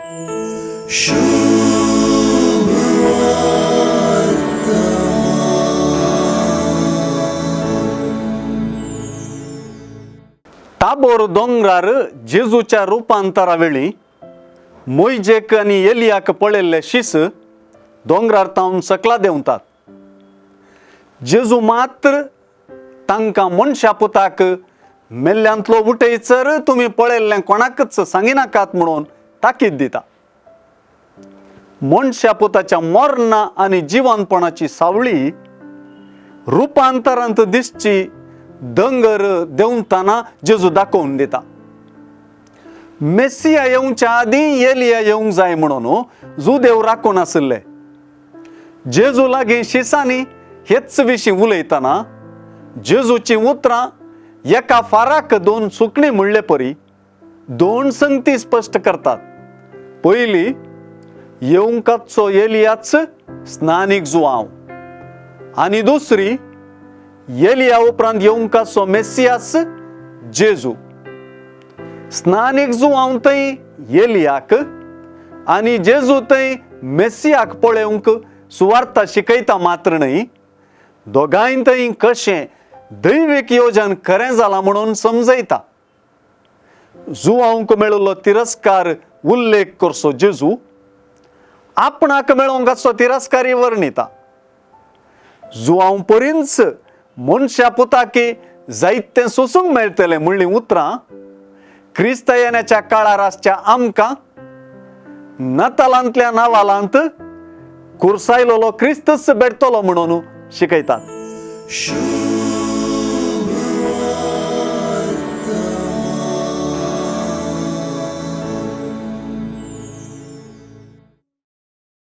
Tabor दोंगरार जेजूच्या रुपांतरा वेळी मोयजेक आनी एलियाक पळयल्ले शीस दोंगरार तावन सकला देंवतात. जेजू मात्र तांकां मनशा पुताक मेल्ल्यांतलो उठयसर तुमी पळयल्लें कोणाकच सांगिनाकात म्हणून ताकीद दिता. मनशा पुताच्या मरणा आनी जिवनपणाची सावळी रुपांतरांत दिसची दोंगर देंवतना जेजू दाखोवन दिता. मेसिया येवच्या आदीं एलिया येवंक जाय म्हणून जुदेव राखून आशिल्ले. जेजू लागीं शिसांनी हेच विशीं उलयतना जेजूचीं उतरां एका फाराक दोन सुकणीं म्हणले परी दोन संगती स्पश्ट करतात. पयली, येवंकाचो एलियाच स्नानीक जुआंव, आनी दुसरी, एलिया उपरांत येवंकाचो मेसियास जेजू. स्नानीक जुआंव थंय एलियाक आनी जेजू थंय मेसियाक पळोवंक सुवार्ता शिकयता मात्र न्हय, दोगांय थंय कशें दैवीक योजन खरें जालां म्हणून समजयता. जुआंवक मेळिल्लो तिरस्कार उल्लेख करचो जेजू आपणाक मेळोवंक आसचो तिरस्कारी वर्णिता. जुआंव परींच मनशा पुताकी जायतें सोसूंक मेळटलें म्हणलीं उतरां क्रिस्त येण्याच्या काळार आसच्या आमकां नातालांतल्या नावालांत कुर्सायलोलो क्रिस्तच भेटतलो म्हणून शिकयतात.